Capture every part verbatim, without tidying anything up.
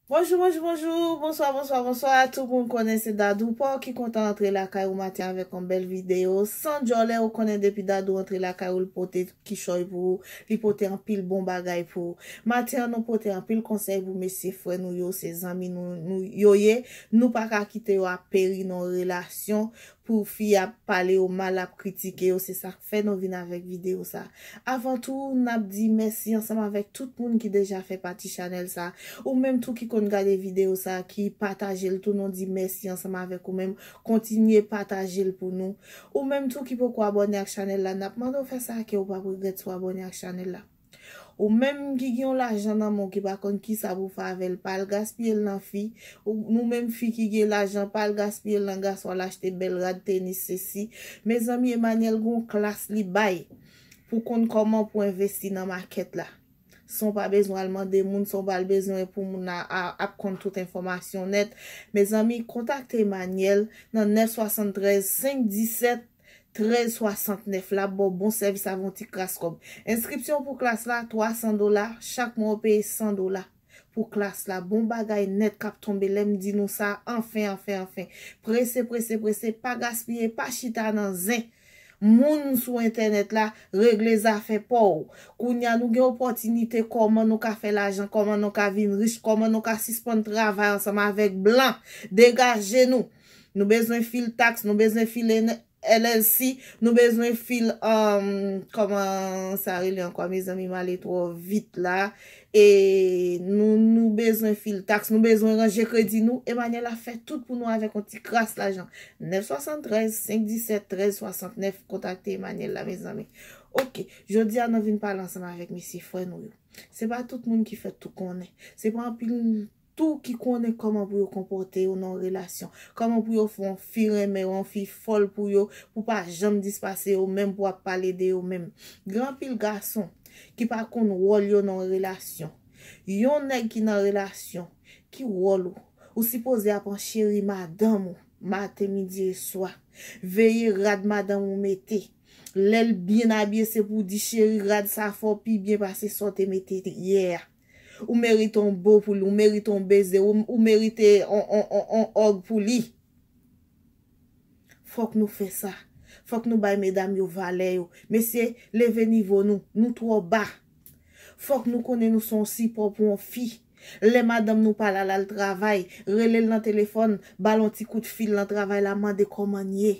Bonjou, bonjou, bonjou, bonswa, bonswa, bonswa. Tout moun konnen se Dadou pa w ki kontan antre lakay ou maten avèk yon bèl videyo. San djòlè, ou konnen depi Dadou antre lakay ou, l pote kichòy pou ou, li pote anpil bon bagay pou ou. Maten an, nou pote anpil konsèy pou mesye frè nou yo, se zanmi nou, nou yo ye. Nou pa ka kite yo ap peri nan relasyon pou fi ap pale yo mal, ap kritike yo. Se sa k fè nou vin avèk videyo sa. Avan tou, n ap di mèsi ansanm avèk tout moun ki deja fè pati chanèl sa. Ou menm tou ki konn gade videyo sa, ki pataje l tou, nou di mèsi ansanm avèk ou menm. Kontinye pataje l pou nou. Ou menm tou ki poko abòne ak chanèl la, n ap mande w fè sa, ke w p ap regrèt si w abòne ak chanèl la. Ou menm ki gen yon lajan nan men w ki pa konn kisa pou fè avè l, pa al gaspiye l nan fi. Ou, nou menm fi ki gen lajan, pa al gaspiye l nan gason, al achte bèl rad, tenis, sesi. Mezanmi, Emmanuel gon klas li bay pou konn kòman pou envesti nan makèt la. San w pa bezwen al mande moun, san w pa al bezwen pou moun a, a, ap konn tout enfòmasyon nèt. Mezanmi, kontakte Emmanuel nan nèf swasanntrèz senk disèt trèz swasantnèf. L ap ba w bon sèvis avè yon ti kras kòb. Enskripsyon pou klas la, twa san dola. Chak mwa, w peye san dola pou klas la. Bon bagay nèt k ap tonbe lè m di nou sa. Anfen, anfen, anfen. Prese, prese, prese. Pa gaspiye, pa chita nan zen. Moun sou entènèt la, regle zafè pa w. Kounye a, nou gen opòtinite kòman nou ka fè lajan, kòman nou ka vin rich, kòman nou ka sispann travay ansanm avèk blan. Degaje nou. Nou bezwen fil taks, nou bezwen fil L L C, nou bezwen fil, um, kòman sa rele ankò, mezanmi, m ale twò vit la. E nou, nou bezwen fil taks, nou bezwen ranje kredi nou. Emmanuel ap fè tout pou nou avèk yon ti kras lajan. Nèf swasanntrèz senk disèt trèz swasantnèf, kontakte Emmanuel la, mezanmi. Oke, jodi a, nou vin pale ansanm avèk mesye frè nou yo. Se pa tout moun ki fèt tou konnen. Se pa anpil tou ki konnen kòman pou yo konpòte yo nan yon relasyon. Kòman pou yo fè yon fi renmen yo, yon fi fòl pou yo, pou pa janm dispase yo menm, pou ap pale de yo menm. Gen anpil gason ki pa konn wòl yo nan yon relasyon. Yon nèg ki nan relasyon, ki wòl ou? Ou sipoze ap ancheri madanm ou, maten, midi e swa. Veye rad madanm ou mete. Lè l byen abiye, se pou w di, cheri, rad sa fè w pi byen pase sa w te mete yè a. Ou merite yon bo pou li, ou merite yon beze, ou, ou merite on, on, on, on òg pou li. Fòk nou fè sa. Fòk nou bay medam yo valè yo. Mesye, leve nivo nou. Nou twò ba. Fòk nou konnen nou se yon sipò pou yon fi. Lè madanm nou pa la, l al travay, rele l nan telefòn, ba l yon ti kout fil nan travay la, mande kòman l ye.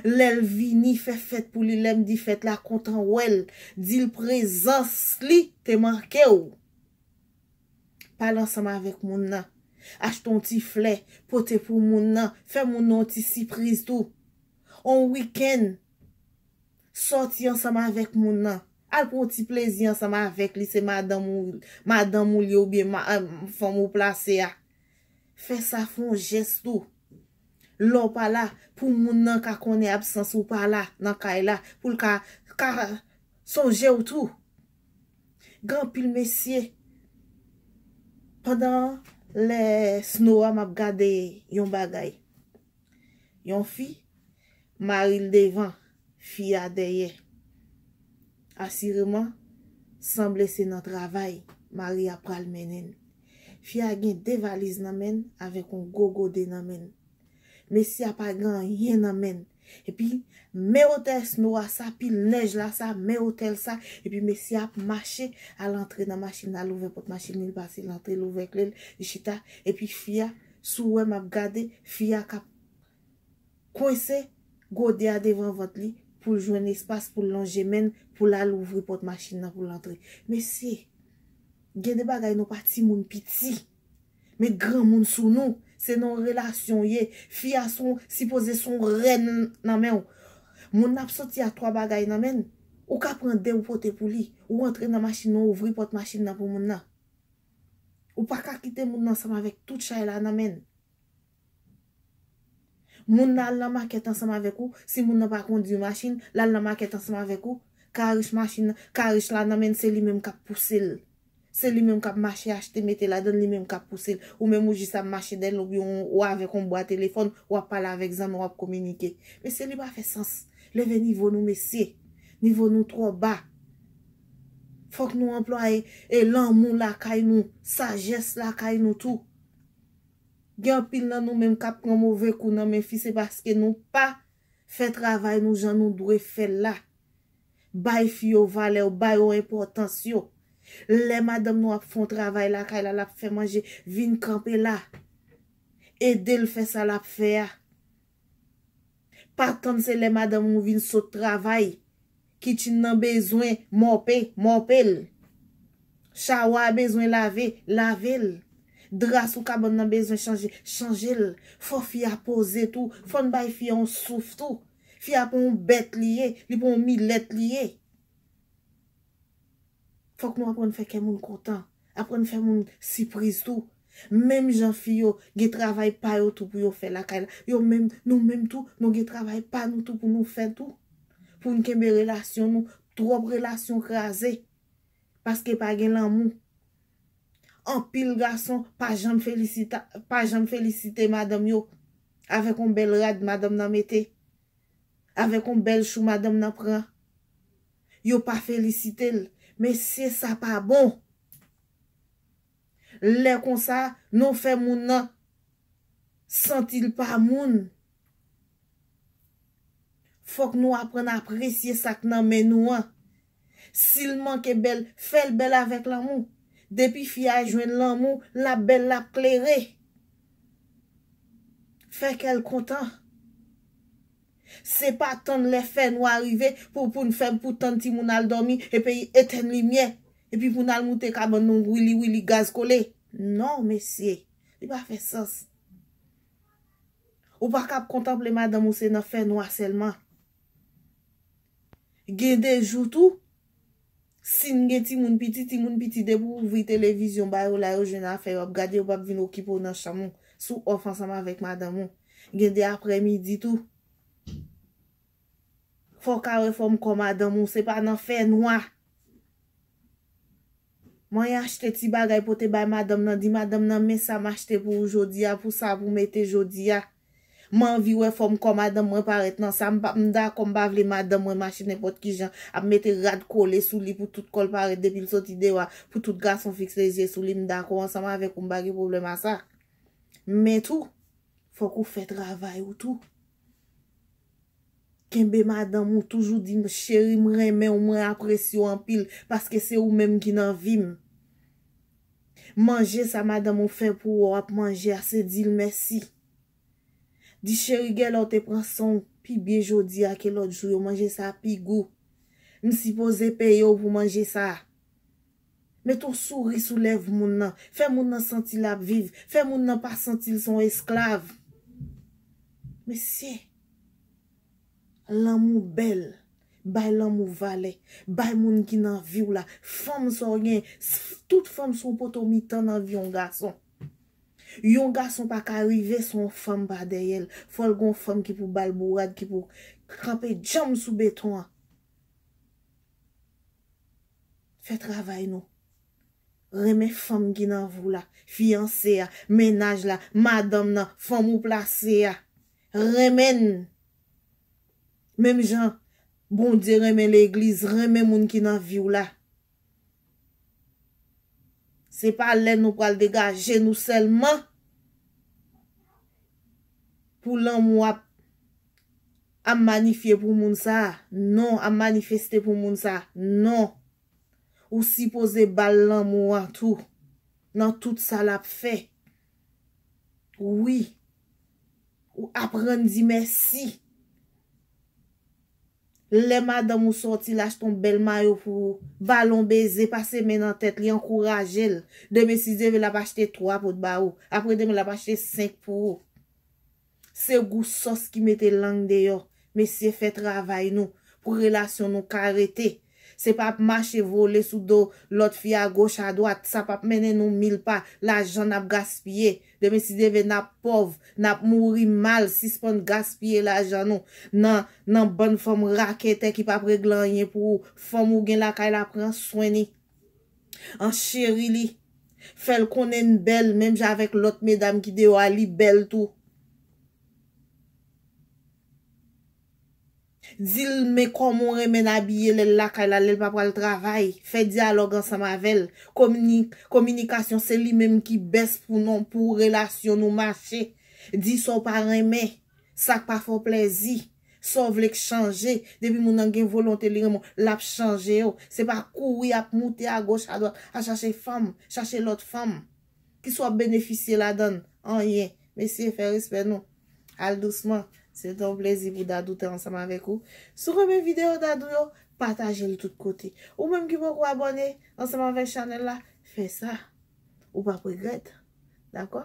Lè l vini, fè fèt pou li. Lè m di fèt la, kontan wè l. Di l prezans li te manke w. Pale ansanm avèk moun nan. Achte yon ti flè, pote pou moun nan. Fè moun nan yon ti sipriz tou. On wikenn, sòti ansanm avèk moun nan. Al pran yon ti plezi ansanm avèk li, se madanm ou, madanm ou li oubyen ma-, eh, fanm ou plase a. Fè sa, fè yon jès tou. Lè w pa la, pou moun nan ka konnen absans ou pa la nan kay la, pou l ka, ka sonje w tou. Gen anpil mesye, pandan lè snow a, m ap gade yon bagay. Yon fi, mari l devan, fi a dèyè. Asireman, sanble se nan travay mari a pral mennen l. Fi a gen de valiz nan men l avèk yon gwo gode nan men l. Mesye a pa gen anyen nan men l. Epi, men otè snow a sa, pil nèj la sa, men otè l sa. Epi mesye a ap mache, al antre nan machin, al ouvè pòt machin li, l pase, l antre, l ouvè kle l, li chita. Epi fi a, si w wè m ap gade, fi a k ap kwense gode a devan vant li pou l jwenn espas pou l lonje men l, pou l al ouvri pòt machin nan pou l antre. Mesye, gen de bagay nou pa timoun piti. Met granmoun sou nou. Se nan yon relasyon w ye. Fi a se yon, sipoze se yon rèn nan men w. Moun nan ap soti ak twa bagay nan men l. Ou ka pran de ou pote pou li. Ou antre nan machin nan, ouvri pòt machin nan pou moun nan. Ou pa ka kite moun nan ansanm avèk tout chay la nan men l. Moun nan al nan makèt ansanm avèk ou, si moun nan pa kondui machin, l al nan makèt ansanm avèk ou, karich machin nan, karich la nan men l, se li menm k ap pouse l. Se li menm k ap mache achte, mete ladan l, li menm k ap pouse l. Ou menm ou jis ap mache dèyè l, oubyen ou, ou avèk yon bwa telefòn, w ap pale avèk zanmi w, w ap kominike. Mesye, li pa fè sans. Leve nivo nou, mesye. Nivo nou twò ba. Fòk nou anplwaye e lanmou lakay nou, sajès lakay nou tou. Gen anpil nan nou menm k ap pran move kou nan men fi, se paske nou pa fè travay nou jan nou dwe fè l la. Bay fi yo valè yo, bay yo enpòtans yo. Lè madanm nou ap fè yon travay lakay la, l ap fè manje, vin kanpe la. Ede l fè sa l ap fè a. Pa tann se lè madanm ou vin sot travay, kitchen nan bezwen mòpe, mòpe l. Chawa a bezwen lave, lave l. Dra sou kabann nan bezwen chanje, chanje l. Fò fi a poze tou, fò n bay fi a yon souf tou. Fi a pa yon bèt li ye, li pa yon milèt li ye. Fòk nou aprann fè kè moun kontan, aprann fè moun sipriz tou. Menm jan fi yo gen travay pa yo tou pou yo fè lakay la, yo menm, nou menm tou, nou gen travay pa nou tou pou nou fè tou. Pou n kenbe relasyon nou, twòp relasyon kraze. Paske pa gen lanmou. Anpil gason pa janm felisita, pa janm felisite madanm yo avèk yon bèl rad madanm nan mete, avèk yon bèl chou madanm nan pran. Yo pa felisite l. Mesye, sa pa bon. Lè konsa, nou fè moun nan santi l pa moun. Fòk nou aprann apresye sa k nan men nou an. Si l manke bèl, fè l bèl avèk lanmou. Depi fi a jwenn lanmou, l ap bèl, l ap klere. Fè kè l kontan. Se pa tann lè fènwa rive pou, pou n fè, pou tann timoun al dòmi, epi etèn limyè, epi pou n al moute kabann nou wili wili gaz kole. Non, mesye, li pa fè sans. Ou pa ka ap kontanple madanm ou se nan fènwa sèlman. Gen de jou tou, si n gen timoun piti, timoun piti, depi w ouvri televizyon ba yo la, yo jwenn afè yo ap gade, yo p ap vin okipe w nan chanm ou, si w off ansanm avèk madanm ou. Gen de aprèmidi tou, fò w ka wè fòm kò madanm ou, se pa nan fènwa. Mwen achte ti bagay pote bay madanm nan, di madanm nan, "Men sa m achte pou ou jodi a, pou sa pou mete jodi a." M anvi wè fòm kò madanm mwen parèt nan sa, m pa, m dakò, m pa vle madanm mwen mache nenpòt ki jan, ap mete rad kole sou li pou tout kò l parèt depi l soti deyò a, pou tout gason fikse zye sou li, m dakò ansanm avèk ou, m pa gen pwoblèm a sa. Men tou, fòk ou fè travay ou tou. Kenbe madanm ou, toujou di, "Cheri, m renmen w, mwen apresye w anpil, paske se ou menm ki nan vi m." Manje sa madanm ou fè pou ou, w ap manje a, se di l mèsi. Di, "Cheri, gèlè w te pran swen w pi byen jodi a ke lòt jou yo, manje sa pi gou. M sipoze peye w pou manje sa." Mete yon souri sou lèv moun nan. Fè moun nan santi l ap viv. Fè moun nan pa santi l se yon esklav. Mesye, lanmou bèl. Bay lanmou valè. Bay moun ki nan vi w la. Fanm sa w gen. S-, tout fanm se yon poto mitan nan vi yon gason. Yon gason pa ka rive san yon fanm pa dèyè l. Fò l gen yon fanm ki pou ba l bourad, ki pou kanpe djanm sou beton an. Fè travay nou. Renmen fanm ki nan vi w la, fiyanse a, mennaj la, madanm nan, fanm ou plase a. Renmen n. Menm jan Bondye renmen legliz, renmen moun ki nan vi w la. Se pa lè nou pral degaje nou sèlman pou lanmou ap, ap manifye pou moun sa a. Non, ap manifeste pou moun sa a. Non. Ou sipoze ba l lanmou an tou, nan tout sa l ap fè. Wi. Ou aprann di mèsi. Lè madanm ou sòti, l achte yon bèl mayo pou ou, ba l yon beze, pase men nan tèt li, ankouraje l. Demen, si Dye vle, l ap achte twa pou l ba ou. Apre demen, l ap achte senk pou ou. Se gou sòs ki mete lang deyò. Mesye, fè travay nou pou relasyon nou ka rete. Se pa ap mache vole sou do lòt fi a goch a dwat. Sa p ap mennen nou mil pa. Lajan n ap gaspiye. Demen, si Dye vle, n ap pòv, n ap mouri mal. Sispann gaspiye lajan nou nan, nan bann fanm raketè ki p ap regle anyen pou ou. Fanm ou gen lakay la, pran swen li. An cheri li. Fè l konnen n bèl, menm jan avèk lòt medam ki deyò a, li bèl tou. Di l men kòman w renmen l abiye lè l lakay la, lè l pa pral travay. Fè dyalòg ansanm avè l. Komini, kominikasyon se li menm ki bèst pou non, pou relasyon nou mache. Di sa w pa renmen, sa k pa fè w plèzi, sa w vle k chanje. Depi moun nan gen volonte, li renmen w, l ap chanje w. Se pa kouri ap moute agoch, adwat, a chache fanm, chache lòt fanm. Kisa w ap benefisye ladan l? Anyen. Mesye, fè respè nou. Al dousman. Se te yon plezi pou Dadou te ansanm avèk ou. Si w renmen videyo Dadou yo, pataje l tout kote. Ou menm ki poko abòne ansanm avèk chanèl la, fè sa. Ou p ap regrèt. Dakò?